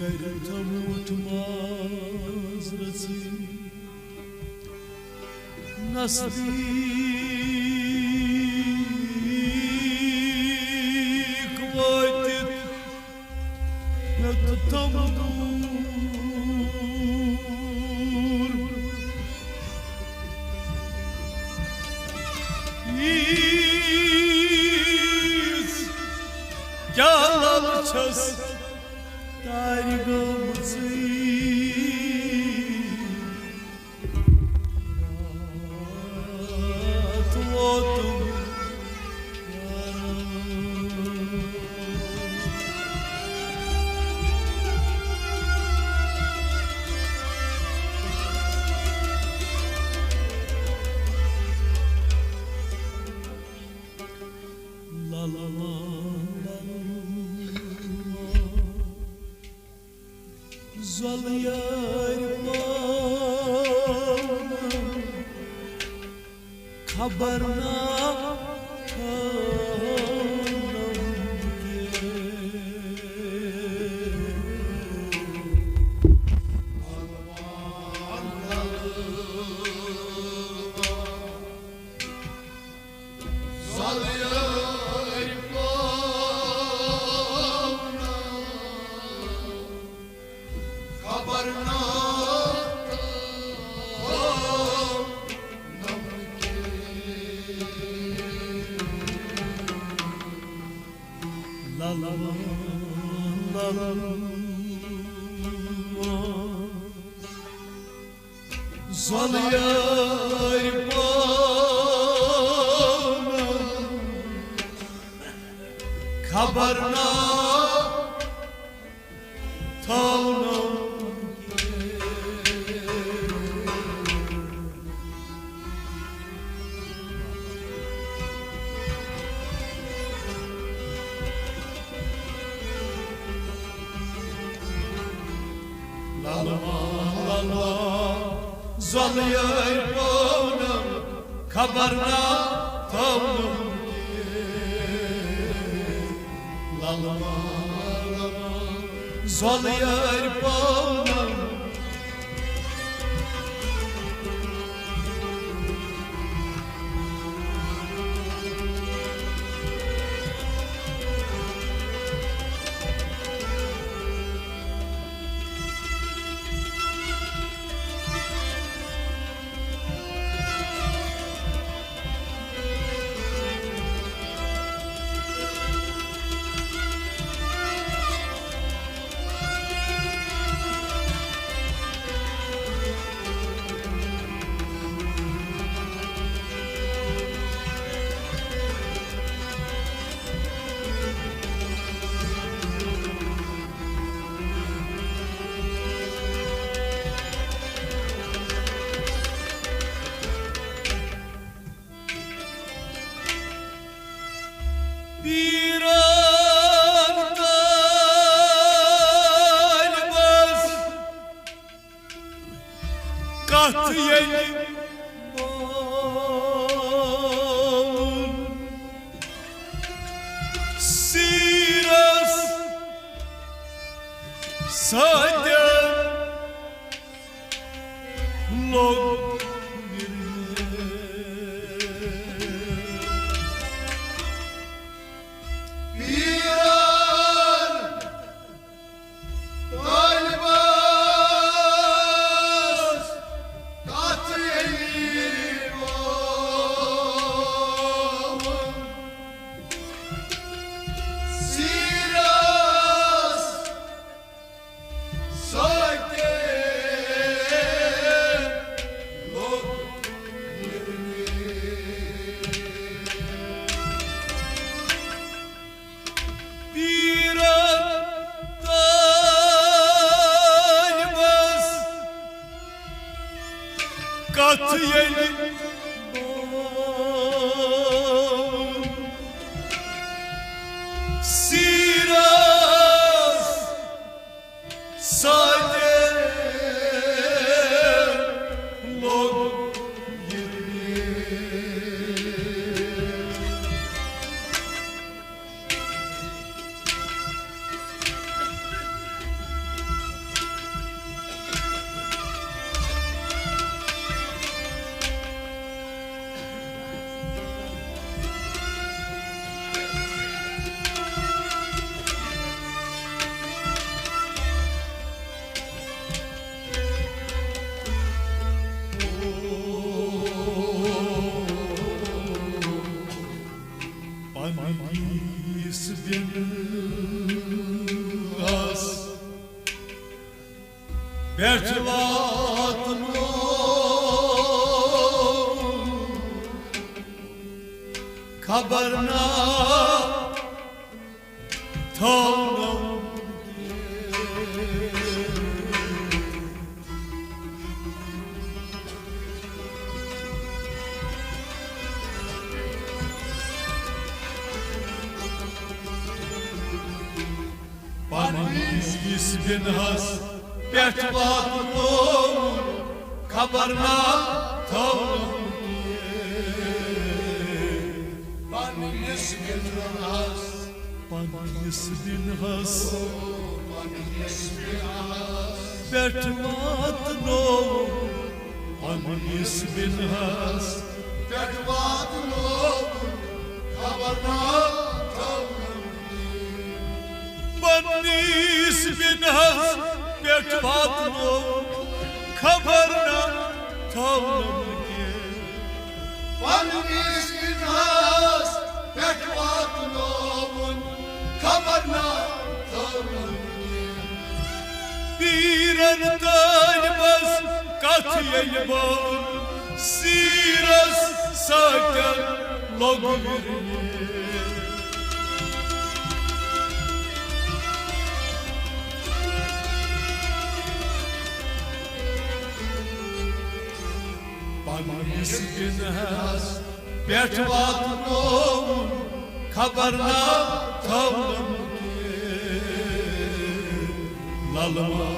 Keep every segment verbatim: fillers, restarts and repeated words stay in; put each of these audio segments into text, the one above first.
تھوٚمُت ماز رژھٕے نزدیٖک وٲتِتھ، مےٚ تھوٚم دوٗر۔ ییٖژ کیٛاہ لل چھَس تارِ گٔمژٕے۔ راتھ ووتُم زۄلہٕ یارِ پانہٕ خبر نا تھاونم کینٛہہ۔ زۄلہٕ یارِ پانہٕ خبر نا لل لل زۄلہٕ یارِ پانہٕ خبر نا تھاونم کینٛہہ۔ للما للما زۄلہٕ یارِ پانہٕ خبر نا تھاونم کینٛہہ۔ للما للما زۄلہٕ یارِ پانہٕ پیران طالبس کتھ ییٚلہِ بولُن سیرس سۭتۍ لوٚگ وِرنہِ۔ پیران طالبس کتھ ییٚلہِ بولُن سیرس سۭتۍ پٮ۪ٹھ واتنو خبر نا تھاونم۔ پننِس یِس بِنہَس پٮ۪ٹھ واتنووُن خبر نا تھاونم کینٛہہ۔ پننِس بِنہَس، پننِس بِنہَس، پننِس بِنہَس پٮ۪ٹھ واتنووُن، پننِس بِنہَس پٮ۪ٹھ واتنووُن خبر نا تھاونم۔ پننِس بِنہَس پٮ۪ٹھ واتنووُن خبر نا تھاونم کینٛہہ۔ پننِس بِنہَس پٮ۪ٹھ واتنووُن خبر نا تھاونم کینٛہہ۔ پیرن تانۍ بس کتھ ییٚلہِ بون سیرس سۭتۍ لوٚگ وِرنہِ۔ پننِس بِنہَس پٮ۪ٹھ واتنووُن خبر نا تھاونم کینٛہہ۔ للما،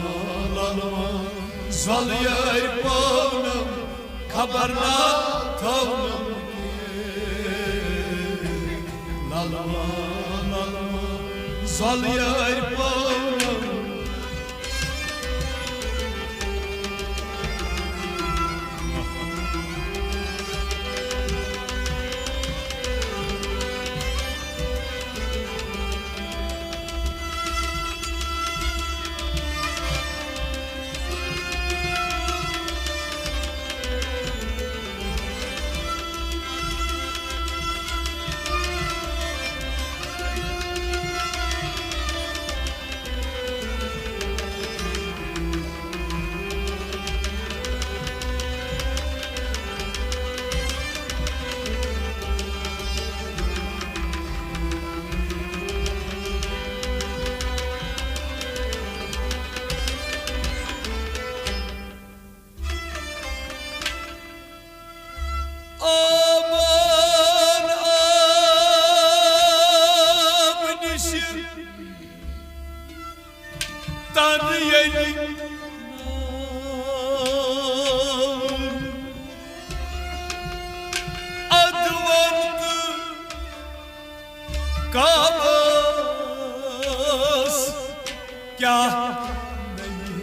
للما، زۄلہٕ یٲرۍ پاونم خبر نا تھاونم کینٛہہ۔ للما، للما، زۄلہٕ یٲرۍ پاونم۔ آبن آب نِش تن ییٚلہِ ادوَن تہٕ کعبس کیٛاہ نٔنۍ؟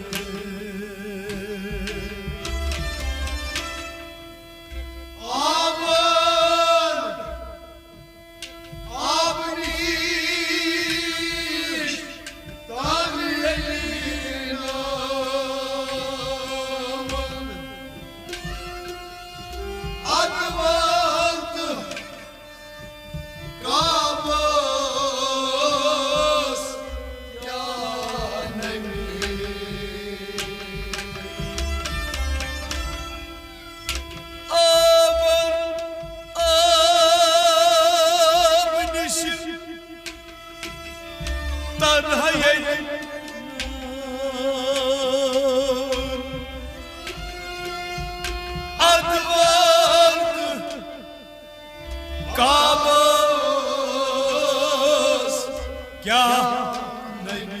آبن، آبہٕ نِش تن ییٚلہِ ناوَن ادوَن تہٕ کعبس کیٛاہ نٔنۍ؟ آبن آب نِش تنہا ییٚلہِ ادوَن تہٕ کعبس کیٛاہ نٔنۍ؟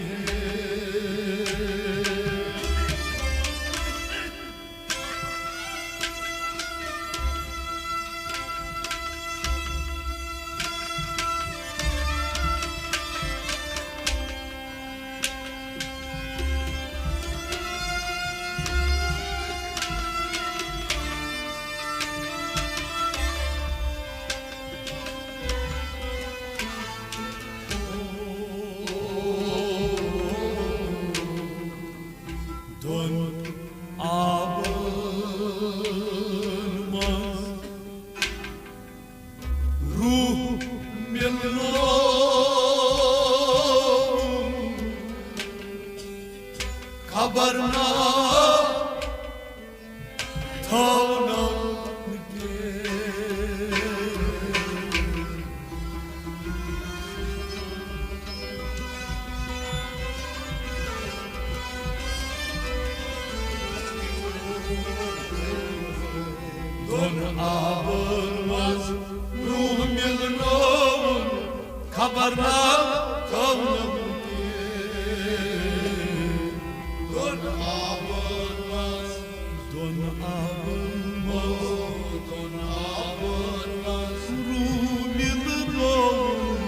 دۄن آبن منٛز روح مِلنو خبر نا دۄن آبن منٛز روح مِلنووُن، خبر نا تھاونم کینٛہہ۔ دۄن آبن منٛز، دۄن آبن منٛز، دۄن آبن منٛز روح مِلنووُن،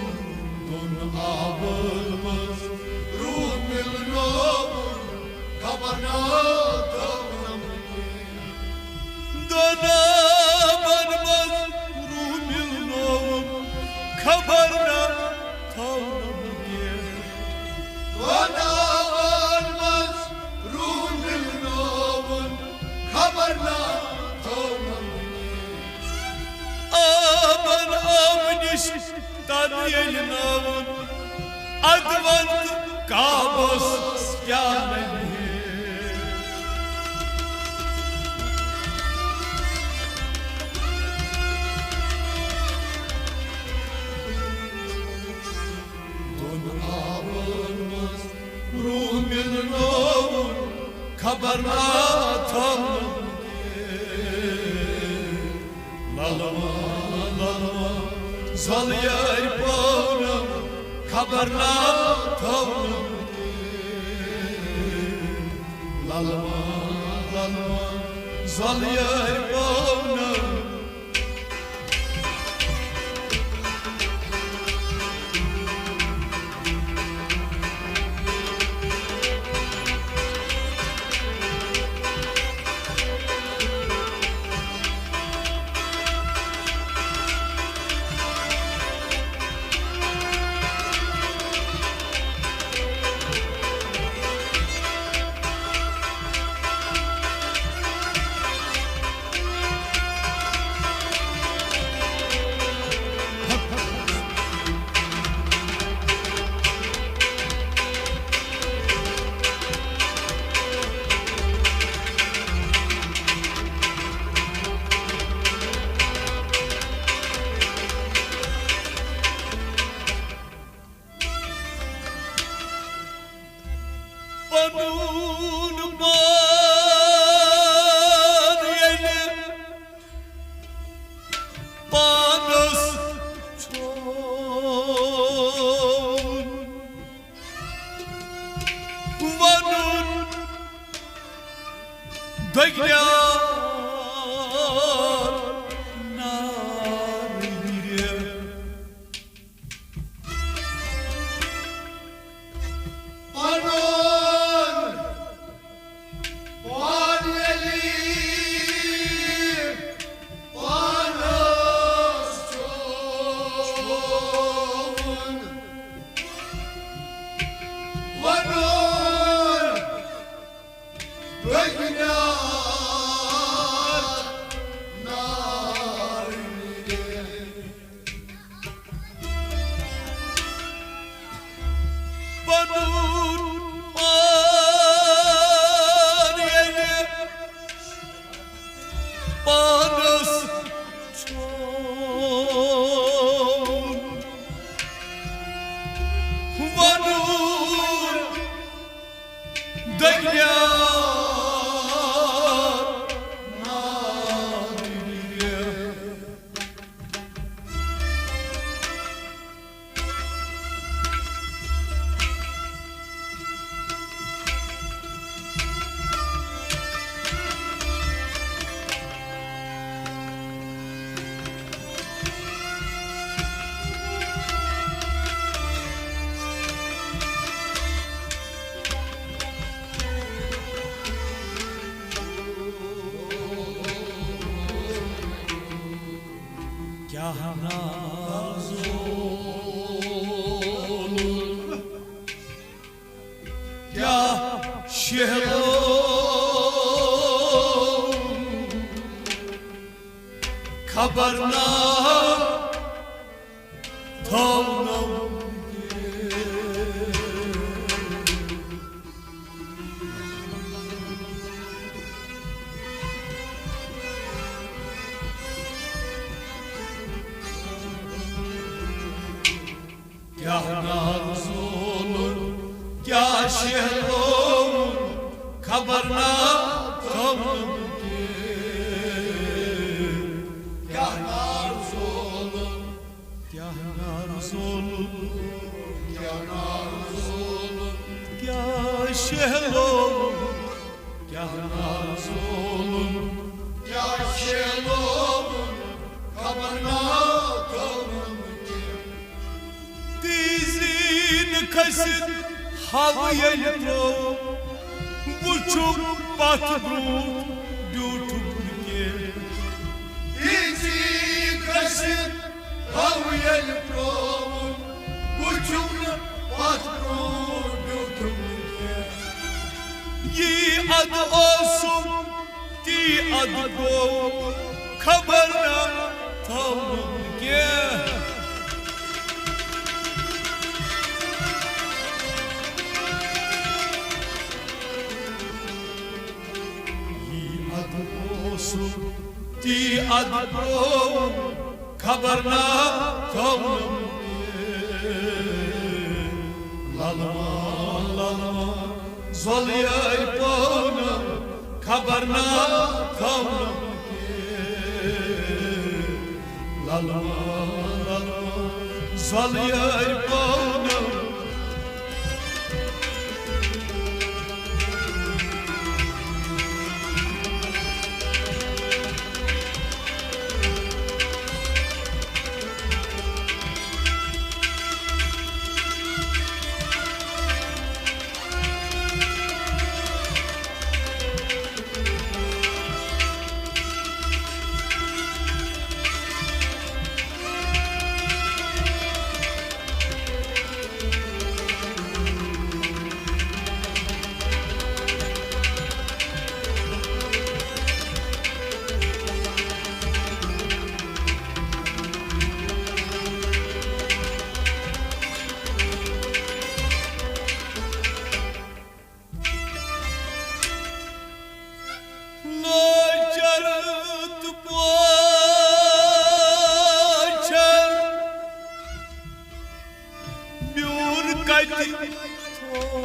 دۄن آبن منٛز روح مِلنووُن، خبر نا تھاونم کینٛہہ۔ دۄن آبن منٛز روح مِلنووُن، خبر نا تھاونم کینٛہہ۔ دۄن آبن منٛز روح مِلنووُن، خبر نا تھاونم کینٛہہ۔ آبن آبہٕ نِش تَن ییٚلہِ ناوُن، اَدٕ وَن تہٕ کعبَس کیٛاہ نَنہِ ہے۔ دۄن آبَن منٛز روح مِلنووُن، خبر نا تھاونم کینٛہہ۔ للما، للما، زۄلہٕ یٲرۍ پاونم، خبر نا تھاونم کینٛہہ۔ للما، للما، زۄلہٕ یٲرۍ پاونم۔ پنُن پان ییٚلہِ پانس چھوٚن ونُن دٔگنیار نار نیرِ۔ پنُن پان ییٚلہِ پانس چھوٚن ونُن دٔگنیار نار نیرِ۔ پنُن پان ییٚلہِ پانس چھوٚن ونُن دٔگنیار نار نیرِ۔ کیٛاہ نازولُن، کیٛاہ شہلولُن، خبر نا تھاونم۔ کیٛاہ نازولُن، کیٛاہ شہلولُن، خبر نا تھاونم۔ کیٛاہ شہلووُن، کیٛاہ نازولُن، کیٛاہ شہلووُن، خبر نا تھووُن کینٛہہ۔ تیزی نہٕ کھٔسِتھ ہَو ییٚلہِ ترٛوو، وُچھُکھ پَتھ برٛونٛٹھ بیوٗٹھُکھ نہٕ کینٛہہ۔ تیزی کھٔسِتھ ہَو ییٚلہِ ترٛووُن، وُچھُکھ نہٕ پَتھ برٛونٛٹھ بیوٗٹھُکھ نہٕ کینٛہہ۔ یی اَدٕ اوسُم، تی اَدٕ گوٚو، خبر نا تھاونَم کینٛہہ۔ یی اَدٕ اوسُم، تی اَدٕ گوٚو، خبر نا تھاونَم کینٛہہ۔ لَلہٕ ما، لَلہٕ ما، زۄلہٕ یٲرۍ پٲونَم، خبر نا تھاونَم کینٛہہ۔ لَلہٕ ما، لَلہٕ ما، زۄلہٕ یٲرۍ پٲونَم۔ لۄچر تہٕ پوچھر میون کتہِ تھوٚو؟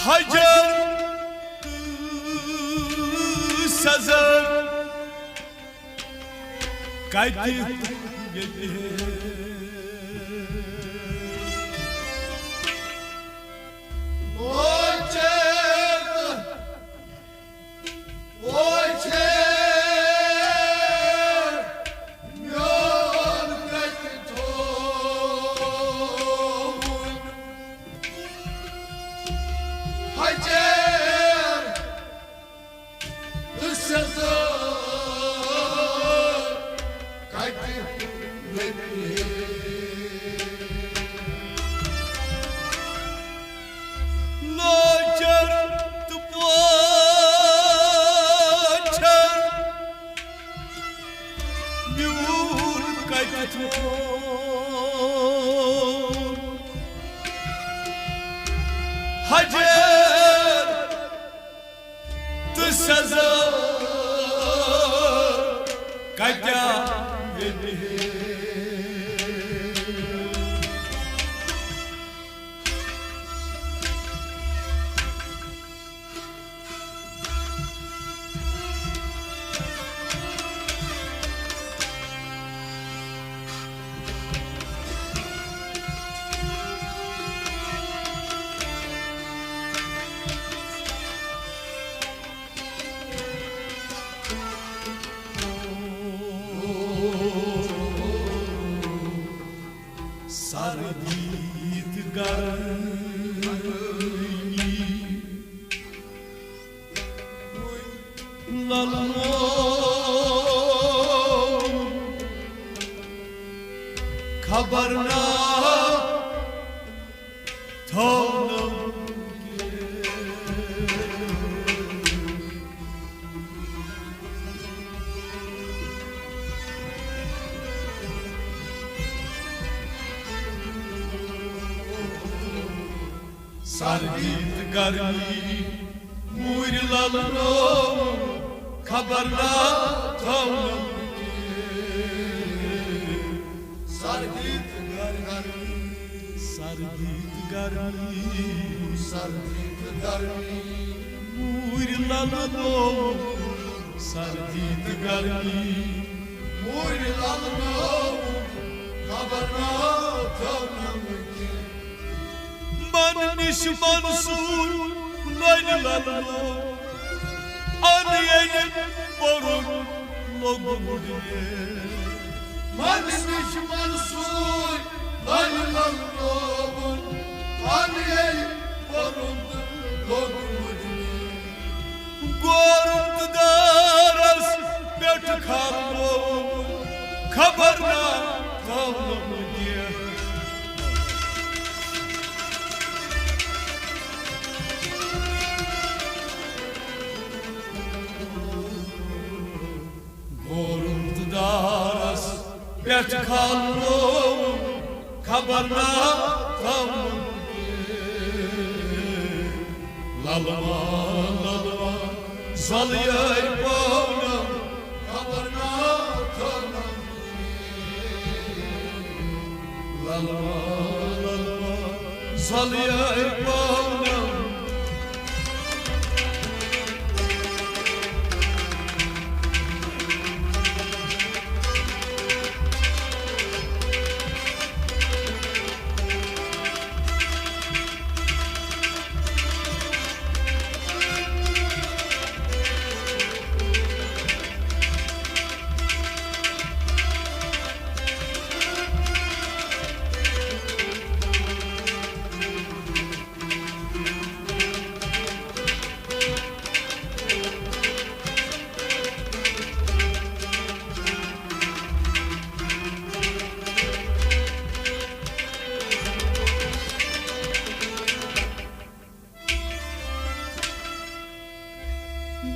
حجر تہٕ سزر کتہِ ییٚتہِ؟ حجر تہٕ سزر کتہِ لبہِ؟ لۄچر تہٕ پوچھر میون کتہِ تھوٚو؟ حجر تہٕ سزر کتہِ لبہِ؟ سردی تہٕ گرمی للمو خبر نا تھاونم۔ سردی تہٕ گرمی، موٗرۍ للنو خبر نا تھاونم کینٛہہ۔ سردی تہٕ گرمی، سردی تہٕ گرمی، سردی تہٕ گرمی، موٗرۍ للنو سردی تہٕ گرمی۔ موٗرۍ للنوُن، خبر نا تھٲونم کینٛہہ۔ من نِش منصوٗر لۄلہِ للنوُن، اَن ییٚلہِ پوٚرُن لوٚگمُت مےٚ۔ من نِش منصوٗر لۄلہِ للنوُن، اَن ییٚلہِ پوٚرُن لوٚگمُت مےٚ۔ گورُن تہٕ دارس پٮ۪ٹھ کھالنووُن، خبر نا تھاونم کینٛہہ۔ گورُن تہٕ دارس پٮ۪ٹھ کھالنووُن، خبر نا تھاونم کینٛہہ۔ للوان، للوان، زۄلہٕ یٲرۍ پاونم، خبر نا تھٲونم کینٛہہ۔ للوان، للوان، زۄلہٕ یٲرۍ پاونم۔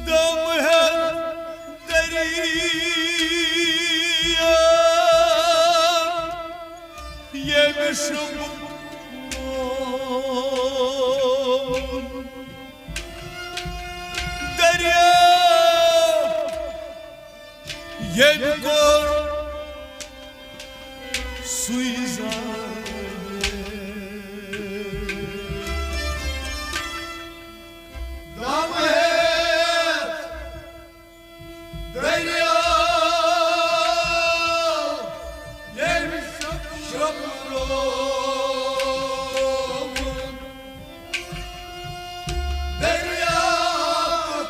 دم ہٮ۪تھ دٔریاب ییٚمہِ شُنٛگُن دٔریاب ییٚمہِ کوٚر سُے زانہِ۔ دم ہٮ۪تھ دٔریاب ییٚمہِ شۄنٛگُن دٔریاب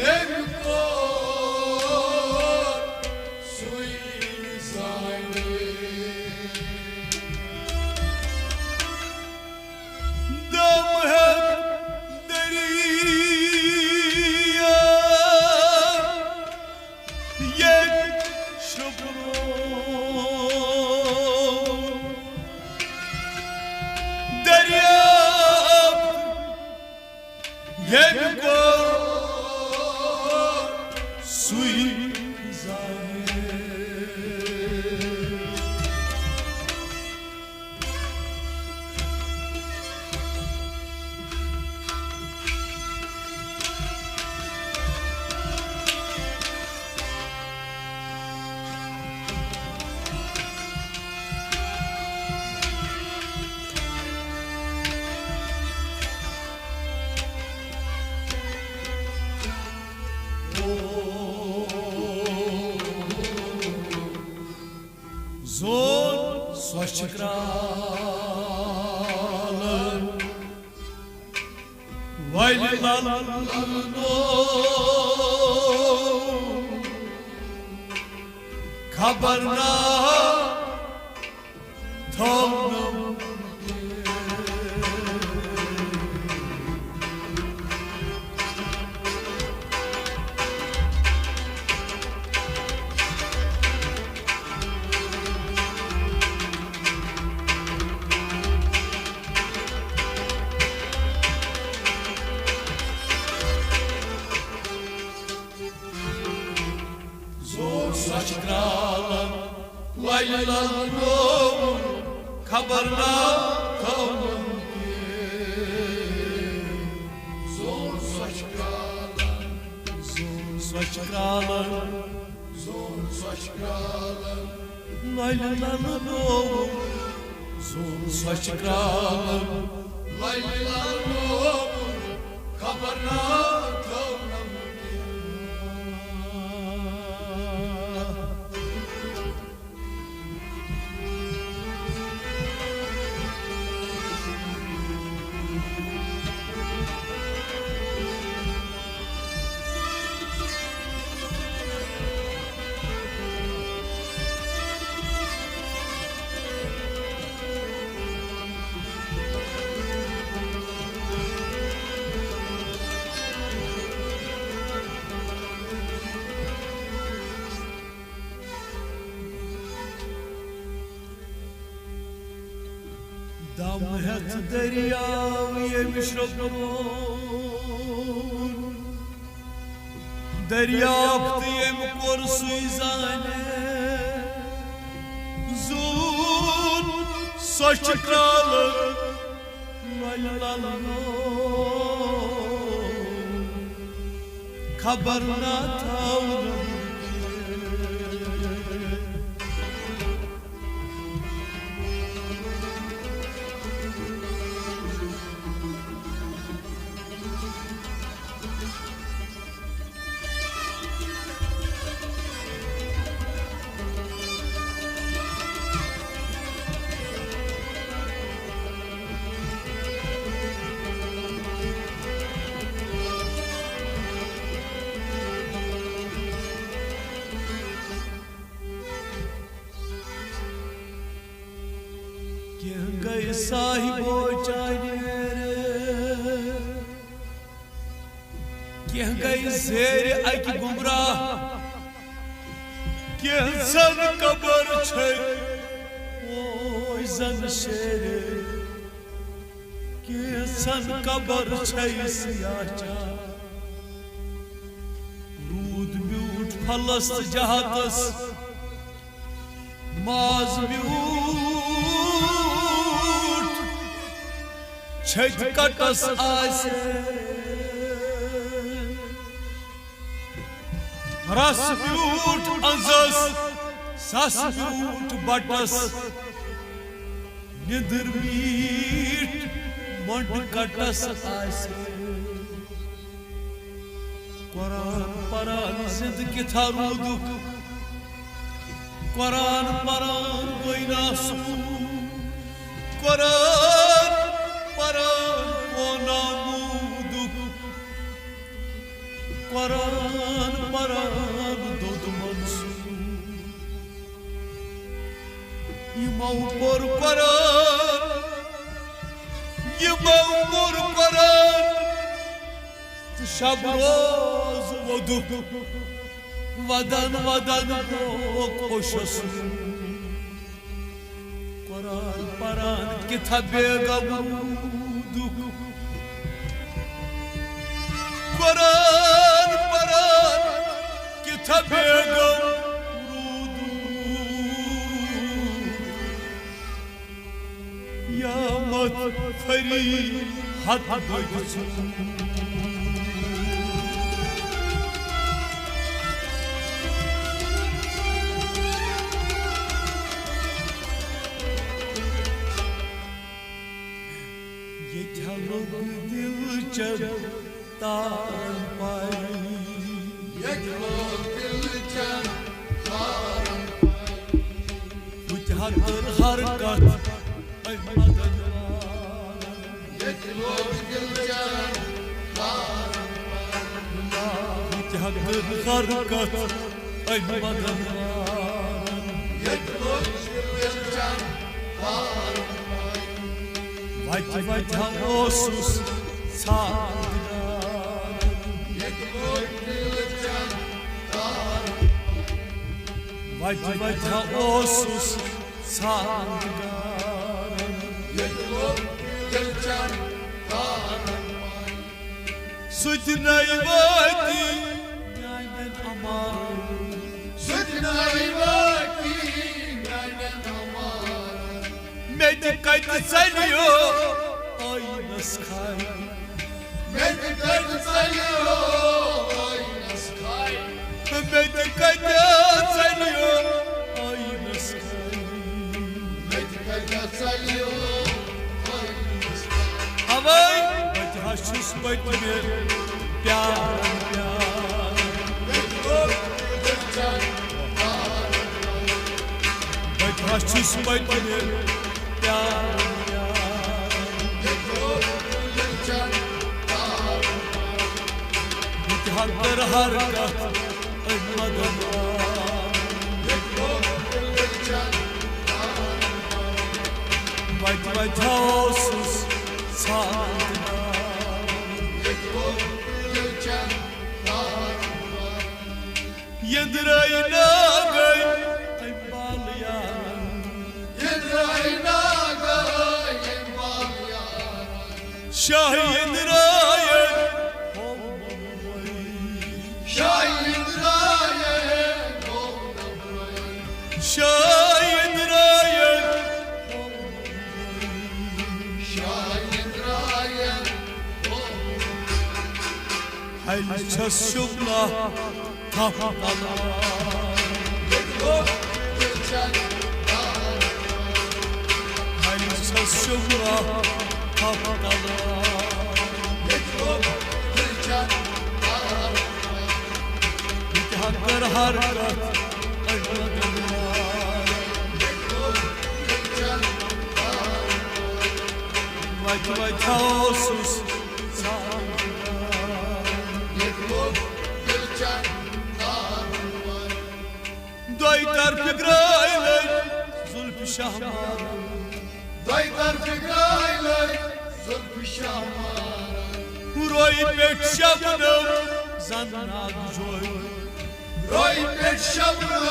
ییٚمہِ کوٚر سُے زانہِ۔ دم ہٮ۪تھ دٔریاب ییٚمہِ شۄنٛگُن دٔریاب ییٚمہِ کوٚر سُے زانہِ۔ زون سۄچھ کرٛالَن وَلہِ لَلنو خبر نا تھاونم۔ زون سۄچھ کرٛالَن لَلہِ لَلنووُن خبر نا تھاونم کینٛہہ۔ زون سۄچھ کرٛالَن، زون سۄچھ کرٛالَن، زون سۄچھ کرٛالَن لَلہِ لَلنووُن، زون سۄچھ کرٛالَن لَلہِ لَلنووُن خبر نا تھاونم کینٛہہ۔ دم ہیتھ دریاو ییٚمۍ شرٛوٚپُن، دریافت ییٚمۍ کوٚر سُے زانہِ۔ زوٗن سۄچھِ کرٛالہٕ لۄلہِ للہٕ خبر نہ تھاونہٕ۔ کینٛہہ گٔے صاحبو چانہِ ویرِ، کینٛہہ گٔے زیرِ اَکہِ گُمراہ، کینٛژھن قبر چھے اوے زن شیرِ، کینٛژھن قبر چھے سیاہ چاہ۔ روٗد میوٗٹھ پھلس تہٕ جہتس، ماز میوٗٹھ چھٔتۍ کٹس آسہِ، رس میوٗٹھ انزس، سس میوٗٹھ بٹس، نِدٕر میٖٹھ مۄنٛڈٕ کٹس آسہِ۔ قرآن پران زندٕ کِتھا روٗدُکھ، قرآن پران گوٚے ناسوٗن، قرآن پران گوٚو ناموٗدُکھ، قرآن پران دوٚد منصوٗر۔ یِمو پوٚر قرآن، یِمو پوٚر قرآن، تہٕ شب روز ووٚدُکھ، ودان ودان گوٚو اوشس۔ قرآن پران کِتھا بیگم روٗدُکھ، قرآن پران کِتھا بیگم روٗدُکھ۔ قیامت پھری ہتھ بٔدۍ ژوٗر۔ ییٚتہِ ہا لوٚگ دِل چٮ۪ن تارن پاے۔ ییٚتہِ لوٚگ دِل چٮ۪ن تارن پاے۔ ہُتہِ ہا کٔر ہر کتھ أمۍ مدد وارن۔ ییٚتہِ لوٚگ دِل چٮ۪ن تارن پاے۔ ہُتہِ ہا کٔر ہر کتھ أمۍ مدد وارن۔ ییٚتہِ لوٚگ دِل چٮ۪ن تارن پاے۔ وتہِ وتہِ ہا اوسُس ژھانٛڈان۔ ییٚتہِ لوٚگ دِل چٮ۪ن تارن۔ وتہِ وتہِ ہا اوسُس ژھانٛڈان۔ ییٚتہِ لوٚگ دِل چٮ۪ن تارن۔ سُہ تہِ نَے وٲتی میٛانٮ۪ن اَمارن۔ سُہ تہِ نَے وٲتی میٛانٮ۪ن اَمارن۔ مےٚ تہِ کَتہِ ژَلیو ٲیٖنَس کھَے۔ مےٚ تہِ کَتہِ ژَلیو ٲیٖنَس کھَے۔ مےٚ تہِ کَتہِ ژَلیو ٲیٖنَس کھَے۔ مےٚ تہِ کَتہِ ژَلیو ٲیٖنَس کھَے۔ اَوَے بہٕ تہِ حظ چھُس پٔتمہِ پیاران، پیاران۔ بہٕ تہِ حظ چھُس پٔتمہِ پیاران، پیاران۔ بہٕ تہِ حظ کَرٕ ہر کَتھ أمۍ مدد۔ وتہِ وتہِ اوسُس ژھانٛڈان۔ یٔنٛدرٲے ناگے أمۍ بالہٕ یارن۔ یٔنٛدرٲے ناگے أمۍ شاہ اندرایہ، شاہ اندرایہ، شاہ اندرایہ، شاہ اندرایہ۔ ہلہِ چھس شملہ تھپھ تلوار۔ ہلہِ چھس شملہ تھپھ تلوار۔ بہٕ تہِ ہا کر حرکت احمد اللہ۔ وتہِ وتہِ اوسُس ژھانٛڈان۔ دۄیہِ طرفہٕ گرٛاے لٔج زُلفِ شاہ مارن۔ دۄیہِ طرفہٕ گرٛاے لٔج زُلفِ شاہ مارن۔ روے پٮ۪ٹھ شبنم زنہٕ ناگہٕ جوے۔ روے پٮ۪ٹھ شبنم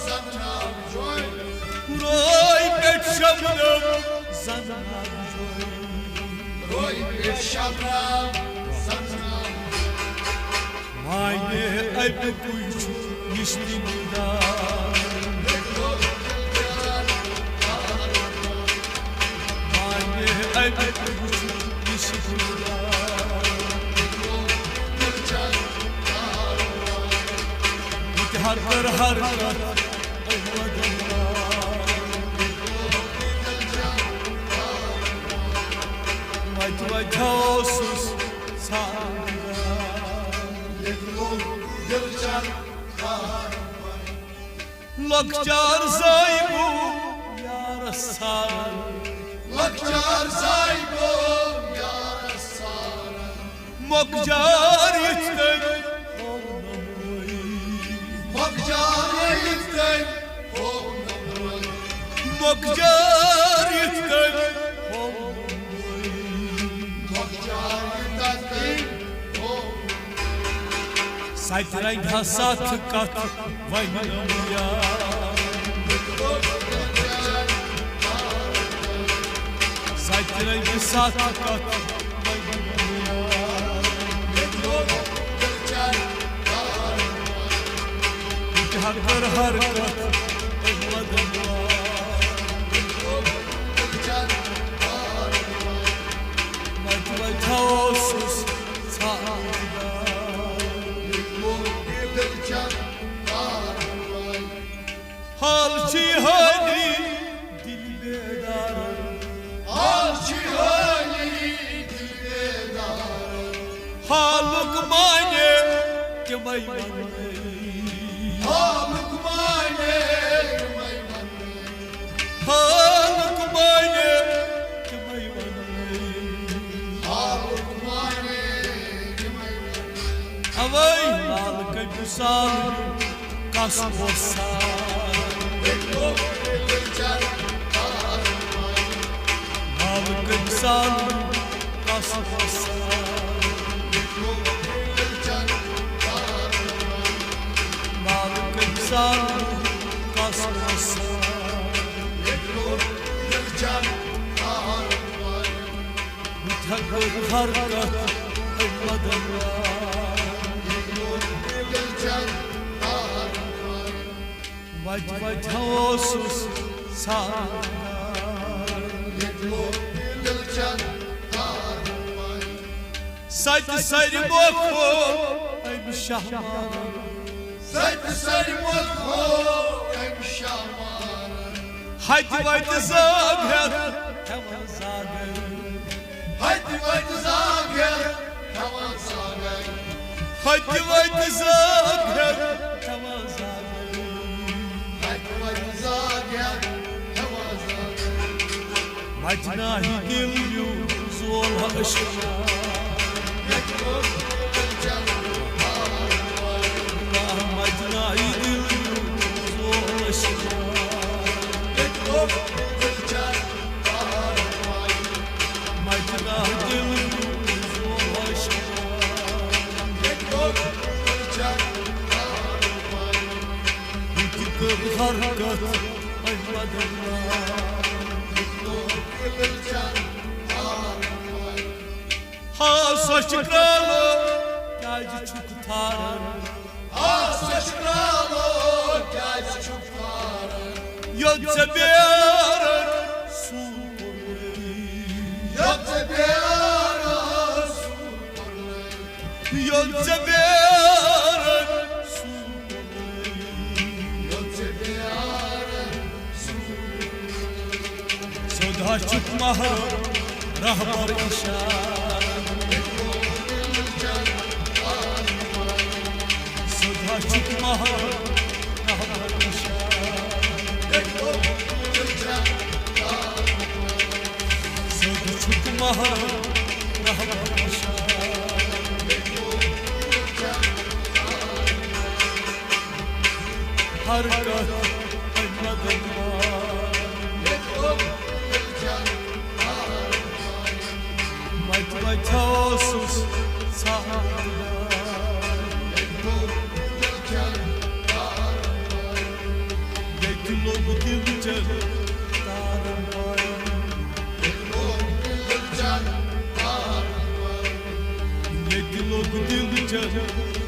زنہٕ ناگہٕ جوے۔ روے پٮ۪ٹھ شبنم زنہٕ ناگہٕ جوے۔ روے پٮ۪ٹھ شبنم زنہٕ ناگہٕ جوے۔ معنی اَمہِ کُے چھُ یہِ چھُ دیٖدار۔ معنی اَمہِ کُے چھُ یہِ چھُ دیٖدار۔ بہٕ تہِ ہا کر حرکت احمد اللہ۔ وتہِ وتہِ اوسُس ژھانٛڈان۔ لۄکچار زاے گوٚو یارس سارن۔ لۄکچار زاے گوٚو یارس سارن۔ مۄکجار یِتھ کٔنۍ ہوو نہٕ وۄنۍ۔ مۄکجار یِتھ کٔنۍ ہوو نہٕ وۄنۍ۔ مۄکجار یِتھ کٔنۍ ہوو نہٕ وۄنۍ۔ مۄکجار یِتھ کٔنۍ ہوو نہٕ وۄنۍ۔ ستہِ رنگہِ ہا ستھ کتھ ونہِ نہٕ یار۔ ستہِ رنگہِ ستھ کتھ ونہِ نہٕ یار۔ بہٕ تہِ ہا کر حرکت احمد اللہ۔ وتہِ وتہِ اوسُس ژھانٛڈان۔ حال چھِ حٲلی دِل بیدارن۔ حال چھِ حٲلی دِل بیدارن۔ حالُک معنی تِمے وَنَے۔ حالُک معنی تِمے وَنَے۔ حالُک معنی تِمے وَنَے۔ حالُک معنی تِمے وَنَے۔ اوے حال کٔمۍ سال کس اوس سال۔ حال کٔمۍ سال کس اوس سال۔ حال کٔمۍ سال کس اوس سال۔ بہٕ تہِ ہا کر حرکت احمد اللہ۔ وتہِ وتہِ اوسُس ژھانٛڈان۔ ستہِ سرِ مۄکھ ہوو أمۍ شاہ مارن۔ ستہِ سرِ مۄکھ ہوو أمۍ شاہ مارن۔ ہتہِ وتہِ زاگ ہٮ۪تھ ہٮ۪وان زاگے۔ ہتہِ وتہِ زاگ ہٮ۪تھ ہٮ۪وان زاگے۔ ہتہِ وتہِ زاگ ہٮ۪تھ ہٮ۪وان زاگے۔ ہتہِ وتہِ زاگ ہٮ۪تھ ہٮ۪وان زاگے۔ مجناہی دل یو زول عشق۔ مجناہی دل یو زول عشق۔ مجناہ دل یو زول عشق۔ بہٕ تہِ کٔر حرکت احمد اللہ۔ سۄچھ کرٛالو کیٛازِ چھُکھ تھاران؟ آ، سۄچھ کرٛالو کیٛازِ چھُکھ تھاران؟ یوٚت ژےٚ بیرن سوٗ کوٚرمُت۔ یوٚت ژےٚ بیرن سوٗ کوٚرمُت۔ یوٚت ژےٚ بیرن سوٗ کوٚرمُت۔ یوٚت ژےٚ بیرن سوٗ کوٚرمُت۔ سیوٚد ہا چھُکھ محرم رہبر اِشارٕ۔ سیوٚد ہا چھُکھ محرم رہبر اِشارٕ۔ سیوٚد چھُکھ محرم رہبر اِشارٕ۔ ہر کتھ مدد وار۔ متہِ متہِ اوسُس ژھانٛڈان۔ ییٚتہِ لوٚگ دِل چٮ۪ن تارن پاے۔ ییٚتہِ لوٚگ دِل چٮ۪ن